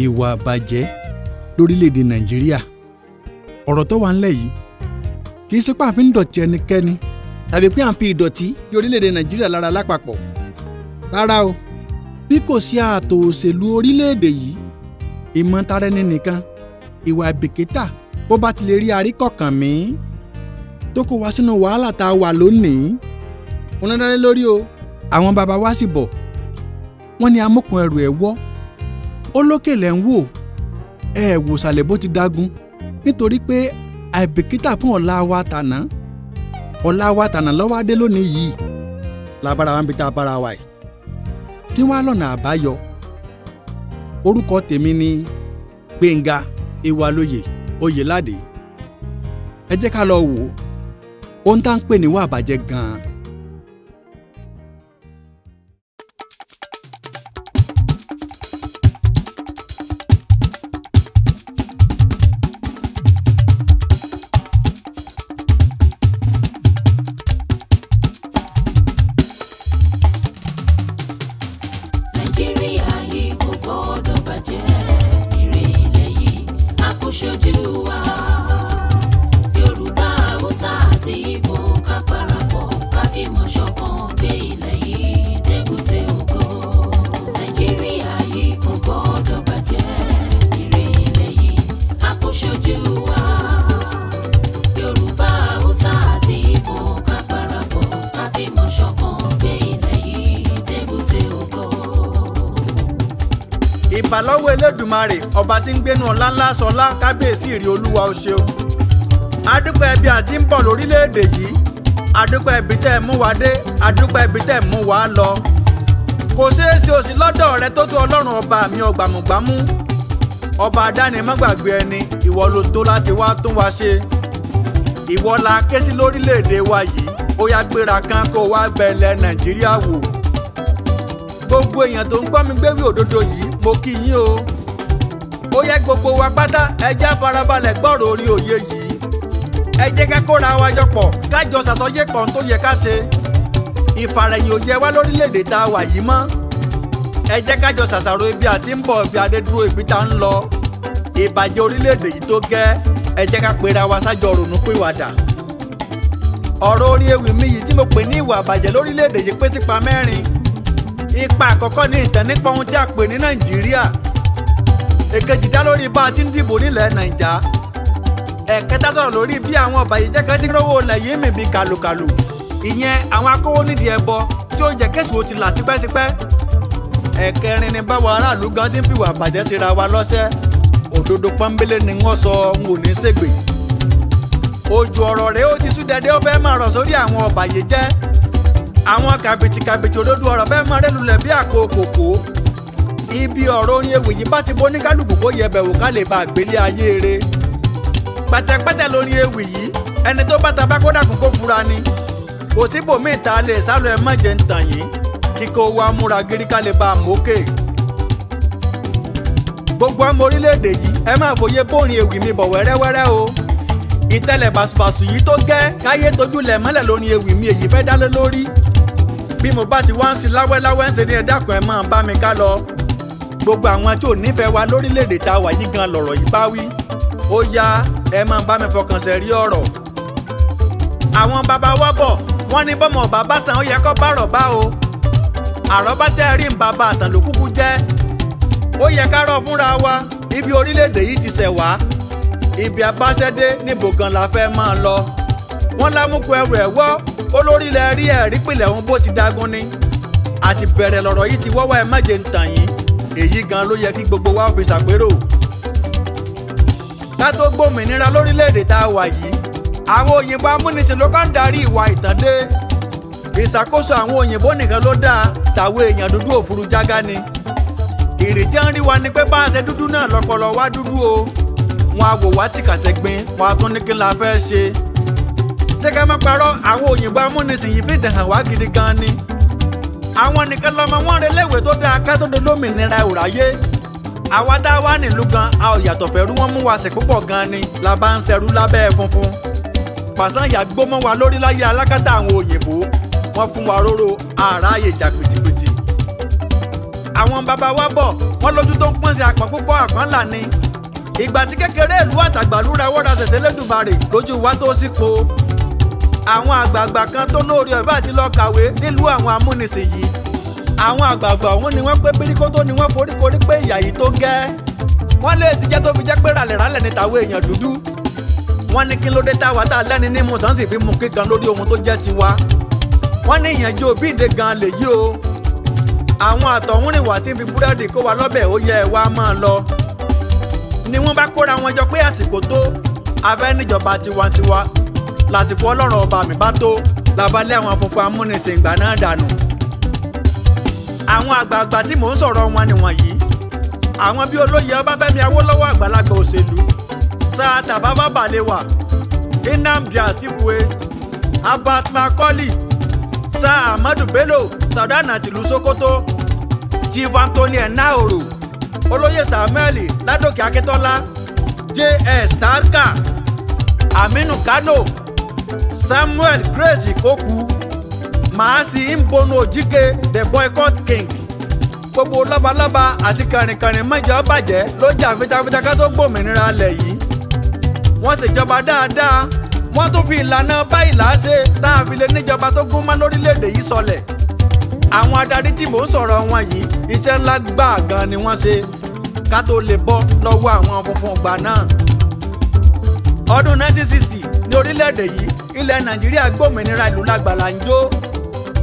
Ìwà àbàjẹ́ lórílẹ̀‐èdè Nàìjíríà. Ọ̀rọ̀ tó wà ńlẹ̀ yìí kì í ṣe pé à ń fi ń dọ̀tí ẹnikẹ́ni tàbí pé à ń fi ìdọ̀tí yí orílẹ̀‐èdè Nàìjíríà lára lápapọ̀. Rárá o, bí kò sí ààtò òṣèlú orílẹ̀‐èdè yìí, ìmọ̀tara ẹni nìkan, ìwà ìbìkítà bó bá ti lè rí àríkọ̀kàn mí tó kó wa sínú wàhálà tá a wà lónìí. Wọn lọ́dá lé lórí o. Àwọn bàbá wa sì bọ̀, wọ́n ní amókun ẹrù ẹ̀ wọ́, ó lókè lẹ̀ ń wò, ẹ wò sàlẹ̀ bó ti dágun, nítorí pé àìbìkítà fún ọ̀la wa tàná, ọ̀la wa tàná lọ́wọ́ adé lónìí yìí labára wa ń bi tá a bára wa yìí. Kí wàá lọ́nà àbáyọ? Orúkọ tèmi ni Gbénga Ìwàlóye Oyèládé. Ẹ jẹ́ ká lọ wò ó ohun tá à ń pè ní ìwà àbàjẹ́ gan-an. Nàìjíríà yìí kò gbọ́dọ̀ bàjẹ́, ire ilẹ̀ yìí a kò ṣojú wa. Yorùbá, Haúsá àti Ìgbò ká parapọ̀ ká fìmọ̀ ṣọ̀kan gbé ilẹ̀ yìí débùté ògo. Nàìjíríà yìí kò gbọ́dọ̀ bàjẹ́, ire ilẹ̀ yìí a kò ṣojú wa. Yorùbá, Haúsá àti Ìgbò ká parapọ̀ ká fìmọ̀ ṣọ̀kan gbé ilẹ̀ yìí débùté ògo. Ìbàlọ́wọ́ Elédùmarè, ọba tí ń gbénu ọlá ńlá sọlá, kábíyèsí ìrì olúwa o ṣeun. Adúpẹ́ ẹbí àti ń bọ̀ lórílẹ̀‐èdè yìí, adúpẹ́ ibi tẹ́ ẹ mú wa dé, adúpẹ́ ibi tẹ́ ẹ mú wa lọ. Kò ṣeé ṣe òsì lọ́dọ̀ rẹ tó tó ọlọ́run ọba mi ọgbàmùgbàmù. Ọba adáni má gbàgbé ẹni, ìwọ ló tó láti wá tún wa ṣe. Ìwọ la ké sí lórílẹ̀‐èdè wa yìí, ó yá gbéra kan kó wá bẹ̀lẹ̀ Nàìjíríà wò. Gbogbo èèyàn tó ń gbọ́ mi gbéwì òdodo yìí, mo kí yín o. Ó yẹ gbogbo wa pátá, ẹ jẹ́ farabalẹ̀ gbọ́rọ̀ orí òye yìí. Ẹ jẹ́ ká kóra wa jọ pọ̀, ká jọ ṣàsọyé pọ̀ tó yẹ ká ṣe. Ìfàrẹ̀yìn ò yẹ wá lórílẹ̀‐èdè tá a wà yìí mọ́. Ẹ jẹ́ ká jọ ṣàṣàrò ibi àti ń bọ̀, ibi adédúró, ibi tá ń lọ. Ìbàjẹ́ orílẹ̀‐èdè yìí tó gẹ́, ẹ jẹ́ ká pera wa sájọ ronú pìwàdà. Ọ̀rọ̀ orí ewì mi yìí tí mo pè ní ìwà àbàjẹ́ lórílẹ̀‐èdè yìí pé sípa mẹ́rin. Ipa àkọ́kọ́ ní ìtàn nípa ohun tí a pè ní Nàìjíríà. Èkejì dá lórí bá a ti ń dìbò nílẹ̀ Nàìjà. Ẹ̀kẹta sọ̀rọ̀ lórí bí àwọn ọ̀bàyéjẹ́ kan ti ń rówó ilẹ̀ yìí mì bí kàlùkàlù. Ìyẹn àwọn akówó nídìí ẹbọ tí ó jẹ́ kẹ́sì ó ti là tipẹ́tipẹ́. Ẹ̀kẹrin ni báwo aráàlú gan ti ń fìwà bàjẹ́ síra wa lọ́sẹ̀. Òdodo pọ́nbélé ni wọ́n sọ, n ò ní ṣègbè. Òjò ọ̀rọ̀ rẹ̀ ó ti sú dẹdẹ, ó fẹ́ máa rọ̀ sórí àwọn ọ̀bàyéjẹ́. Àwọn kàbìtìkàbìtì òdodo ọ̀rọ̀ fẹ́ máa rẹ́lulẹ̀ bí àpò kòkó. Ibi ọ̀rọ̀ orin ewì yìí bá ti bó ní kálukú kó yẹ bẹ̀wò ká lè bá àgbélé ayé re. Pẹ̀tẹ̀pẹ̀tẹ̀ lórí ewì yìí, ẹni tó bá tabá kó dàkún kó fura ni. Kò síbòmíì tá a lè sálọ, ẹ má jẹ́ ń tàn yín. Kíkó wa múra gírí ká lè bá a mókè. Gbogbo ọmọ orílẹ̀-èdè yìí, ẹ máa fòye bórin ewì mi bọ̀ wẹ́rẹ́wẹ́rẹ́ o. Ìtẹ̀lẹ̀ bàṣubàṣu yìí tó gẹ́, káyé tójúlẹ̀ mọ́lẹ̀ lórí ewì mi èyí fẹ́ dálé lórí. Bí mo bá ti wá ń sin láwẹ́láwẹ́ ń ṣe ní ẹ dákun ẹ máa bá mi ká lọ. Gbogbo àwọn tí ò nífẹ̀ẹ́ wa lórílẹ̀‐èdè tá a wà yìí gan lọ̀rọ̀ yìí bá wí. Ó yá, ẹ máa bá mi fọkàn sẹ̀ rí ọ̀rọ̀. Àwọn bàbá wa bọ̀, wọ́n ní bọ́mọ̀ bàbá tán ó yẹ kó bá rọ̀ bá o. Àrọ́bá tẹ́ rí ń bàbá àtàn ló kúkú jẹ́. Ó yẹ ká rọ̀ fúnra wa, ibi orílẹ̀‐èdè yìí ti ṣẹ̀ wá. Ibi abáṣẹ́dé níbo gan la fẹ́ máa lọ. Wọ́n lámúkú ẹrù ẹ̀ wọ́, olórí ilẹ̀ rí ẹ̀rí pìlẹ̀ òun bó ti dagun ni. Àti bẹ̀rẹ̀ lọ̀rọ̀ yìí ti wọ́wọ́, ẹ má jẹ́ ń tàn yín. Èyí gan ló yẹ kí gbogbo wa fi ṣàpérò. Ká tó gbòmìnira lórílẹ̀‐èdè tá a wà yìí, àwọn òyìnbó amúnisìn ló kàn ń darí ìwà ìtàndé. Ìṣàkóso àwọn òyìnbó nìkan ló dáa, tàwọn èèyàn dúdú òfurufú jágá ni. Ìrètí ń rí wa ni pé bá a ṣe dúdú náà lọ́pọlọ wa dúdú o. Wọn á wò wá tìkàtẹ̀gbin, wọn á tún ní kí la fẹ́ ṣe. Ṣé ká má parọ́, àwọn òyìnbó amúnisìn yìí fìdí hàn wá gidi gan ni. Àwọn nìkan lọmọ wọn reléwé tó dáa ká tó dolómìnira òráyé. Àwa tá a wà nílùú gan, a ò yàtọ̀ fẹ́rú, wọn mú wa sìn púpọ̀ gan ni, la bá ń ṣẹrú lábẹ́ funfun. Pàṣán ìyà gbó mọ́ wa lórí láyé alákatá àwọn òyìnbó, wọ́n fún wa róró àráyè jà pìtìpìtì. Àwọn bàbá wa bọ̀ wọ́n lójú tó ń pọ́n sí àpọ̀n púpọ̀ àpọ́n là ni. Ìgbà tí kékeré ìlú àtàgbàlú rawọ́ ra ṣẹ̀ṣẹ̀ lẹ́dùnmarè lójú wa tó sípo. Àwọn àgbààgbà kan tó lóore ọ̀bá àti lọ kàwé nílùú àwọn amúnisìn yìí. Àwọn àgbààgbà ọ̀hún ni wọ́n pé bíríkótó ni wọ́n foríkorí pé ìyà yìí tó gẹ́. Wọ́n lè ti jẹ́ tó fi jẹ́ pé ràlẹ̀ràlẹ̀ ní tàwọn èèyàn dúdú. Wọ́n ní kí ló dé táwa tá a lẹ́ni ní mùsàn sì fi mú kíkan lórí ohun tó jẹ́ tiwa. Wọ́n ní ìyànjú òbíǹde gan lèyí o. Àwọn àtọ̀húnrìnwá tí ń fi búrẹ́dì kó wa lọ́bẹ̀ ó yẹ ẹ wá máa lọ. Ni wọ́n bá kóra wọn jọ pé àsìkò tó a fẹ́ níjọba tiwantiwa. Lásìkò Ọlọ́run ọba mi bá tó labalẹ̀ àwọn funfun amúnisìn ìgbà náà dànù. Àwọn àgbààgbà tí mò ń sọ̀rọ̀ wọn nìwọ̀nyí. Àwọn bíi olóyè Ọbáfẹ́mi Awólọ́wọ̀ àgbàlagbà òṣèlú, Sir Tafawa Balewa, Nnamdi Azikiwe, Herbert Macaulay, Sir Ahmadu Bello Sardauna tìlú Sokoto, Chief Anthony Enahoro, olóyè Samuel Ládòkè Akíntọ́lá, J.S. Tarka, Aminu Kano, Samuel Grace Ikoku, Maasi Mbonu Ojike the boycott king. Gbogbo lọ́balọ́ba àti kàrìnkàrìn mọ́jọ bàjẹ́ ló jà fitafita ká tó gbòmìnira lẹ̀ yìí. Wọ́n ṣèjọba dáadáa, wọ́n tún fi ìlànà báyìí láṣẹ tá a fi lè níjọba tó gún mọ́ lórílẹ̀‐èdè yìí sọlẹ̀. Àwọn adarí tí mò ń sọ̀rọ̀ wọn yìí iṣẹ́ ńlá gbáà gan ni wọ́n ṣe ká tó lè bọ́ lọ́wọ́ àwọn funfun ìgbà náà. Ọdún 1960 ní orílẹ̀-èdè yìí ilẹ̀ Nàìjíríà gbòmìnira ìlú lágbàlá ń jó.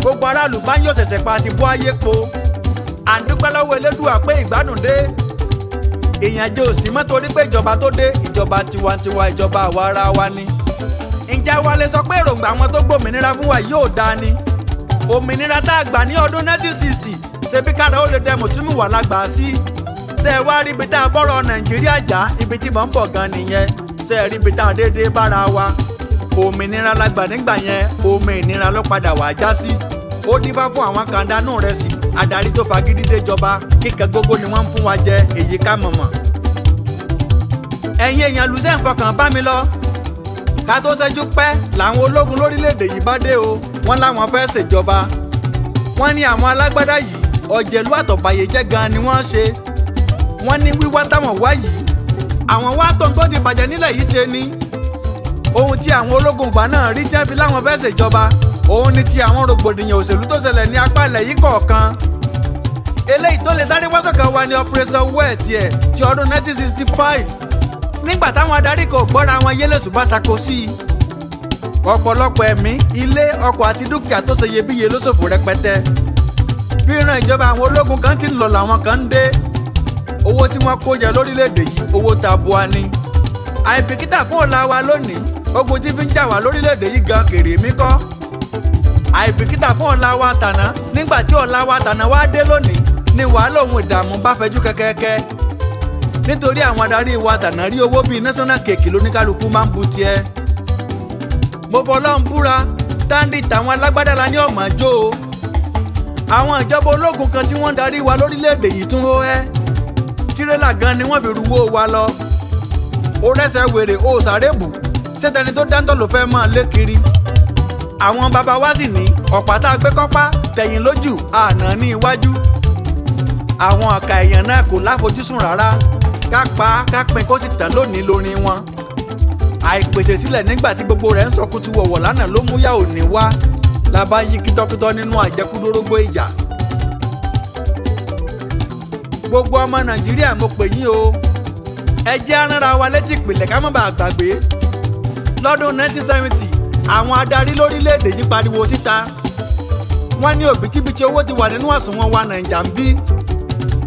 Gbogbo aráàlú bá ń yọ̀ ṣẹ̀ṣẹ̀ pa àti bó ayé po. À ń dúpẹ́ lọ́wọ́ Elédùà pé ìgbádùn dé. Ìyànjẹ ò sí mọ́ torí pé ìjọba tó dé ìjọba tiwantiwa ìjọba àwa ara wa ni. Ǹjẹ́ wa lè sọ pé èròǹgbà àwọn tó gbòmìnira fún wa yóò dáa ni? Òmìnira tá a gbà ní ọdún 1960 ṣe bí kára ó lè dẹmọ̀ túmù wà lágbà sí. Ṣé ẹ wá rí ibi tá a bọ́rọ̀ Nàìjíríà já ibi tí mò ń bọ̀ gan nìyẹn. Ṣé ẹ rí ibi tá a déédéé bára wa? Òmìnira la gbà nígbà yẹn, òmìnira ló padà wá já sí. Ó dífá fún àwọn kàndánù rẹ̀ sí adarí tó fagídí déjọba kíkan gógó ni wọ́n ń fún wa jẹ èyí ká mọ̀mọ̀. Ẹ̀yin èèyàn lùsẹ̀ ń fọkàn bá mi lọ. Ká tó ṣẹ́jú pẹ́ làwọn ológun lórílẹ̀‐èdè yìí bá dé o, wọ́n láwọn fẹ́ ṣèjọba. Wọ́n ní àwọn alágbádá yìí ọ̀jẹ̀lú àtọ̀bàyéjẹ́ gan ni wọ́n ṣe. Wọ́n ní wíwá táwọn wá yìí àwọn wá tó ń tó ti bàjẹ́ nílẹ̀ yìí ṣe ni. Ohun tí àwọn ológun ìgbà náà rí tí wọ́n fi láwọn fẹ́ ṣèjọba òun ni ti àwọn rògbòdìyàn òṣèlú tó ṣẹlẹ̀ ní apá ilẹ̀ yìí kọ̀ọ̀kan. Eléyìí tó lè sáré wáṣọ̀kan wa ní Operation Well tiẹ̀ ti ọdún 1965 nígbà táwọn adarí kò gbọ́ra wọn yélésù bá tako sí i. Ọ̀pọ̀lọpọ̀ ẹ̀mí ilé ọkọ̀ àti dúkìá tó ṣe iyebíye ló ṣòfò rẹpẹtẹ. Bí ìran ìjọba àwọn ológun kan ti ń lọ làwọn kan ń dé. Owó tí wọ́n kó jẹ lórílẹ̀‐èdè yìí owó tabua ni. Àìbìkítà fún ọ̀la wa lónìí ogun tí fi ń jà wá lórílẹ̀‐èdè yìí gan kèrè mí kọ́. Àìbìkítà fún ọ̀la wa tàná nígbà tí ọ̀la wa tàná wá dé lónìí ni wàhálà òun ìdààmú bá fẹjú kẹ́kẹ́kẹ́. Nítorí àwọn adarí wa tàná rí owó bíi national cake lóníkálukú máa ń bu tiẹ̀. Mo fọlọ́n búra táǹdì tàwọn alágbádá la ní ọ̀mọ̀ jó o. Àwọn ìjọba ológun kan tí wọ́n ń darí wa lórílẹ̀‐èdè yìí tún hó ẹ́. Tírélà gan ni wọ́n fi ruwó wa lọ. Ó rẹ́sẹ̀ wèrè ó sàrébù ṣètẹ́ni tó dáńtọ́ ló fẹ́ máa lé kiri. Àwọn bàbá wa sì ní ọ̀pá tá a gbé kọ́pá tẹ̀yìn lójú àná ní iwájú. Àwọn ọ̀kà èèyàn náà kò láfojúsùn rárá ká pa ká pín kó sì tán lónìí lórí wọn. Àìpèsè sílẹ̀ nígbà tí gbogbo rẹ̀ ń sọkútù wọ̀wọ̀ lánàá ló mú yá òní wá la bá yí kítọ́kítọ́ nínú àjẹkúdórógbó ìyà. Gbogbo ọmọ Nàìjíríà mo pè yín o, ẹ jẹ́ á ránra wa létí ìpìlẹ̀ ká má bàa gbàgbé. Lọ́dún 1970 àwọn adarí lórílẹ̀‐èdè yìí pariwo síta. Wọ́n ní òbítíbitì owó ti wà nínú àsùnwọ̀n wa Nàìjà ń bí.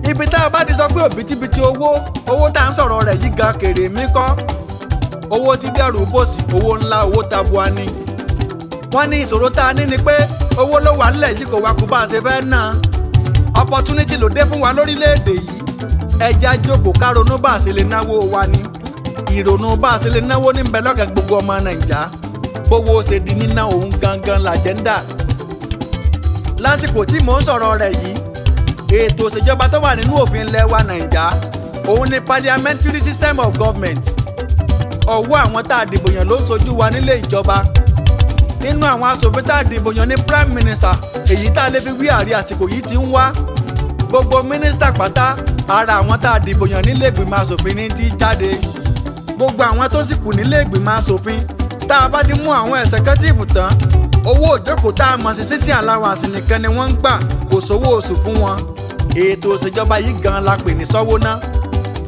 Ibi tá a bá ti sọ pé òbítíbitì owó tá à ń sọ̀rọ̀ rẹ̀ yìí gan kèrè mí kọ́. Owó tí dẹrù bòsì owó ńlá owó tabua ni. Wọ́n ní ìṣòro tá a ní ni pé owó ló wà nílẹ̀ yìí kò wá kú bá a ṣe fẹ́ ná. Opportunity ló dé fún wa lórílẹ̀‐èdè yìí. Ẹja jókòó ká ronú bá a ṣe lè náwó wa ni. Ìrònú bá a ṣe lè náwó ní bẹ lọ́kàn gbogbo ọmọ Nàìjà. Bówó ṣe di níná òun gangan làjẹ́ndà. Lásìkò tí mò ń sọ̀rọ̀ rẹ̀ yìí, ètò ìṣèjọba tó wà nínú òfin ilẹ̀ wa Nàìjà òun ni parliamentary system of government. Ọwọ́ àwọn tá a dìbò yàn ló ń sojú wa nílé ìjọba. Nínú àwọn aṣòfin tá a dìbò yàn ní prime minister èyí tá a lè fi wí àrí àsìkò yìí ti ń wá. Gbogbo mínísítà pátá ara àwọn tá a dìbò yàn nílé ìgbìmọ̀ asòfin ní ti jáde. Gbogbo àwọn tó sì kù nílé ìgbìmọ̀ asòfin tá a bá ti mú àwọn ẹ̀sẹ̀kẹ́tìfù tán, owó ìjókòó tá a mọ̀ sí sitting allowance nìkan ni wọ́n ń gbà, kò sówó oṣù fún wọn. Ètò òṣèjọba yìí gan la pè ní sọ́wọ́ ná.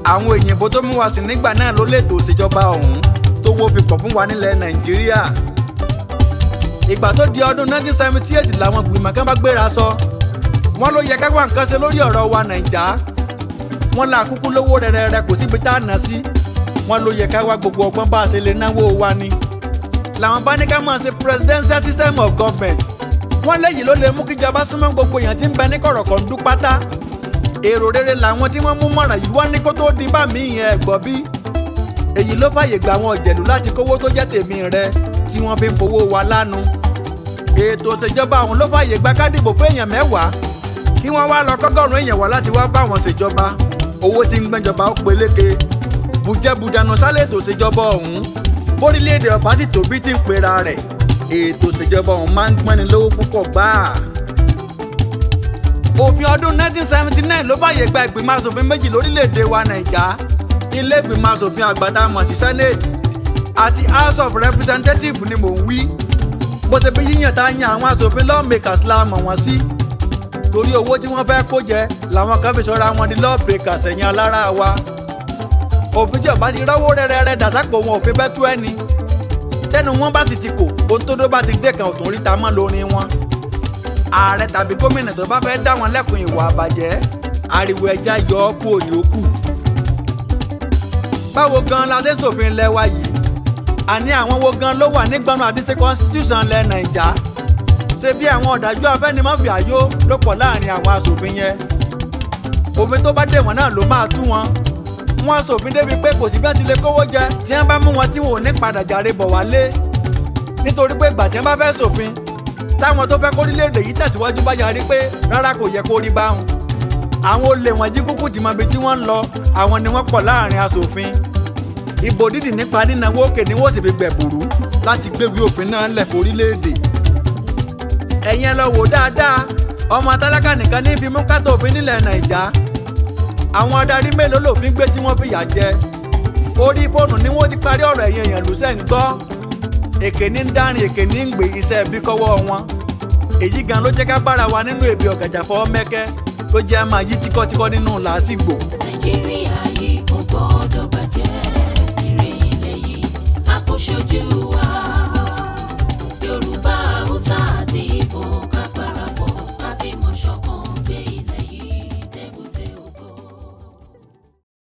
Àwọn òyìnbó tó mú wa sí nígbà náà ló lètò òṣèjọba ọ̀hún tó wó fi pọ̀ fún wa nílẹ̀ Nàìjíríà. Ìgbà tó di ọdún 1978 làwọn gbìmọ̀ kan bá gbéra sọ. Wọ́n ló yẹ ká wá nǹkan ṣe lórí ọ̀rọ̀ wa Nàìjà. Wọ́n la kúkú lówó rẹ̀rẹ̀rẹ̀ kò síbi tá a ná sí. Wọ́n ló yẹ ká wá gbogbo ọgbọ́n bá a ṣe lè náwó wa ni. Làwọn bá ní ká máa ṣe presidential system of government. Wọ́n léyìí ló lè mú kíjọba súnmọ́ gbogbo èèyàn tí ń bẹ ní kọ̀rọ̀kọ̀ndú pátá. Èrò rere làwọn tí wọ́n mú mọ̀ràn yìí wá ní kó tó di bá mi ìyẹn ẹ̀gbọ́n bí. Èyí ló fàyè gba àwọn ọ̀jẹ̀lú láti kówó tó jẹ́ tèmi rẹ tí wọ́n fi ń fowó wa lánu. Ètò ìṣèjọba àwọn ló fàyè gba ká dìbò fún èèyàn 10 kí wọ́n wá lọ kọ́gọ́rùn-ún èèyàn wá láti wá bá wọn ṣèjọba. Owó tí ń gbẹ́jọba ó peléke. Bùjẹ́bùdànù sálẹ̀ ètò ìṣèjọba ọ̀hún. Bórílẹ̀-èdè ọba sì tóbi tí ń pera rẹ̀. Ètò ìṣèjọba ọ̀hún máa ń gbọ́ni lówó púpọ̀ gbáà. Òfin ọdún 1979 ló fàyè gba ìgbìmọ̀ asòfin méjì lórílẹ̀-èdè wa Nàìjà. Ilé ìgbìmọ̀ asòfin àgbà tá a mọ̀ sí Senate àti House of Representatives ni mò ń wí. Bó ṣe bí yíyàn tá a yan àwọn asòfin lawmakers la mọ̀ wọ́n sí. Torí owó tí wọ́n fẹ́ kó jẹ làwọn kan fi sọra wọn di lawbreakers ẹ̀yìn alára wa. Òfin tí ọba ti rọ́wọ́ rẹ́rẹ́rẹ́ dàsápò wọn òfin bẹ́ tú ẹni. Tẹnu wọn bá sì ti kò, ohun tó dó bá ti dé kan òtún ríta mọ́ lórí wọn. Ààrẹ tàbí gómìnà tó bá fẹ́ dá wọn lẹ́kun ìwà àbàjẹ́, ariwo ẹja yọ ọ́ kú òní ó kù. Báwo gan la ṣe ṣòfin ilẹ̀ wa yìí? Àní àwọn wo gan ló wà nígbọnú àdìsẹ́ constitution ilẹ̀ Nàìjà? Ṣé bí àwọn ọ̀dájú afẹ́nimọ́fì àyó ló pọ̀ láàrin àwọn aṣòfin yẹn? Òfin tó bá dé wọn náà ló máa tú wọn. Wọ́n aṣòfin débi pé kò sí bí wọ́n ti lè kówó jẹ tí wọ́n bá mú wọn tí wọn ò ní padà jàre bọ̀ wálé. Nítorí pé ìgbà tí wọ́n bá fẹ́ ṣòfin, táwọn tó fẹ́ kórílẹ̀-èdè yìí tẹ̀síwájú bá yarí pé rárá kò yẹ kó rí báwọn. Àwọn olè wọ̀nyí kúkú ti mọ ibi tí wọ́n ń lọ, àwọn ni wọ́n pọ̀ láàrin aṣòfin. Ìbò dídì nípa nínáwó òkè ni wọ́n sì fi gbẹ̀bùrú láti gbéwìí òfin náà lẹ̀ fórílẹ̀-èdè. Ẹ̀yin ẹ lọ wò dáadáa, ọmọ tálákà nìkan ní fi mú kátó òfin nílẹ̀ Nàìjà. Àwọn adarí mélòó lòfin gbé tí wọ́n fìyà jẹ? Orí fóònù ni wọ́n ti parí ọ̀rọ̀ ẹ̀yin èèyàn lùsẹ̀ ń gbọ́. Èké ní ń dárin, èké ní ń gbé iṣẹ́ ẹbí kọ́wọ́ wọn. Èyí gan ló jẹ́ ká bára wa nínú èbí ọ̀gàjà fọwọ́ mẹ́kẹ́ tó jẹ́ máa yí tíkọ́tíkọ́ nínú làásìgbò. Nàìjíríà